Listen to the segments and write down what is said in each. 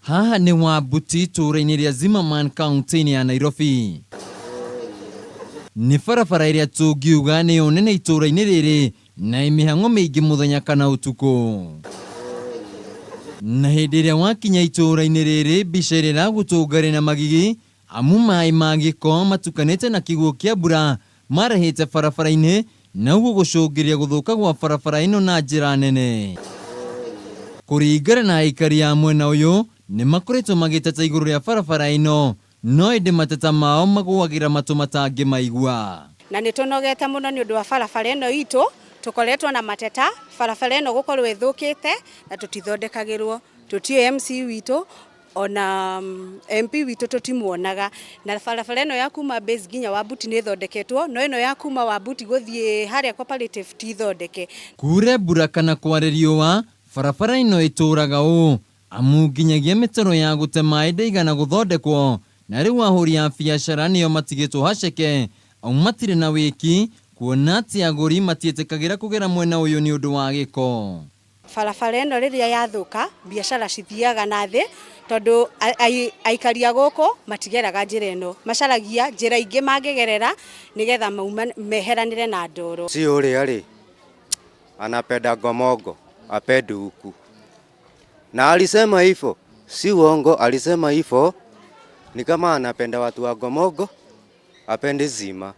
Haha nĩ Wambuti itũũra-inĩ rĩa Zimmerman kaunti-inĩ ya Nairobi. Nĩ barabara ĩrĩa tũngiuga nĩyo nene itũũra-inĩ rĩrĩ na ĩ mĩhang'o mĩingĩ mũthenya kana ũtukũ. Na hĩndĩ ĩrĩa wakinya itũũra-inĩ rĩrĩ mbica ĩrĩa ĩragũtũnga rĩ na magigi amu maĩ ma gĩko matukanĩte na kĩguũ kĩa mbura marahĩte barabara-inĩ na ũguo gũcũngĩrĩria gũthũka gwa barabara ĩno na njĩra nene. Kũringana na aikari a mwena ũyũ nĩ makoretwo magĩteta igũrũ rĩa barabara ĩno no ĩndĩ mateta mao magũagĩra matũ matangĩmaigua. Na nĩ tũnogete mũno nĩ ũndũ wa barabara ĩno itũ, tũkoretwo na mateta barabara ĩno gũkorwo ĩthũkĩte na tũtithondekagĩrwo, tũtiũĩ MC witũ ona MP witũ tũtimuonaga, na barabara ĩno ya kuma base nginya Wambuti nĩ ĩthondeketwo, no ĩno ya kuma Wambuti gũthiĩ harĩa cooperative ti thondeke. Kure mbura kana kware riũa, barabara ĩno ĩtũraga ũũ amu nginyagia mĩtaro ya gũte maĩ ndĩigana gũthondekwo na rĩu ahũri a biacara nĩo matigĩtwo haceke au matirĩ na wĩki kuona atĩ agũri matiĩtĩkagĩra kũgera mwena ũyũ nĩ ũndũ wa gĩko. Barabara ĩno rĩrĩa yathũka biacara cithiaga na thĩ tondũ aikari a gũkũ matigeraga njĩra ĩno, macaragia njĩra ingĩ mangĩgerera nĩgetha meheranĩre na ndoro. Si ũrĩa rĩ anapenda ngomongo apendi huku na alisema hivyo, si uongo, alisema hivyo ni kama anapenda watu wa Ngomongo, apendi Zima.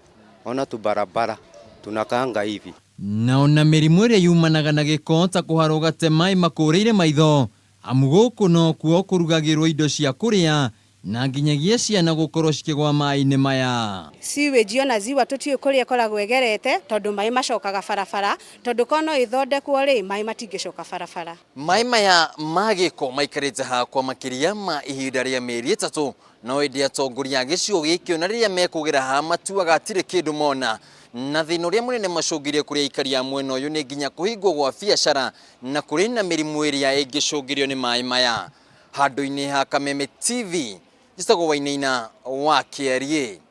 Ona tu barabara tunakaanga hivi. Na ona mĩrimũ ĩrĩa yumanaga na gĩko ta kũharwo gate maĩ makũrĩire maitho amu gũkũ nokuo kũrugagĩrwo indo cia kũrĩa na nginyagia ciana gũkorwo cikĩgwa maĩ-inĩ maya. Sewage ona ziwa tũtiũĩ kũrĩa ĩkoragwo ĩgerete tondũ maĩ macokaga barabara, tondũ korwo no ĩthondekwo rĩ, maĩ matingĩcoka barabara. Maĩ maya ma gĩko maikarĩte hakwa makĩria ma ihinda rĩa mĩeri ĩtatũ no ĩndĩ atongoria a gĩcigo gĩkĩ ona rĩrĩa mekũgera haha matuaga hatirĩ kĩndũ mona na thĩna ũrĩa mũnene macũngĩrĩrie kũrĩ aikari a mwena ũyũ nĩ nginya kũhingwo gwa biacara na kũrĩ na mĩrimũ ĩrĩa ĩngĩcũngĩrĩrio nĩ maĩ maya. Handũ-inĩ ha Kameme TV, njĩtagwo Wainaina wa Kĩariĩ.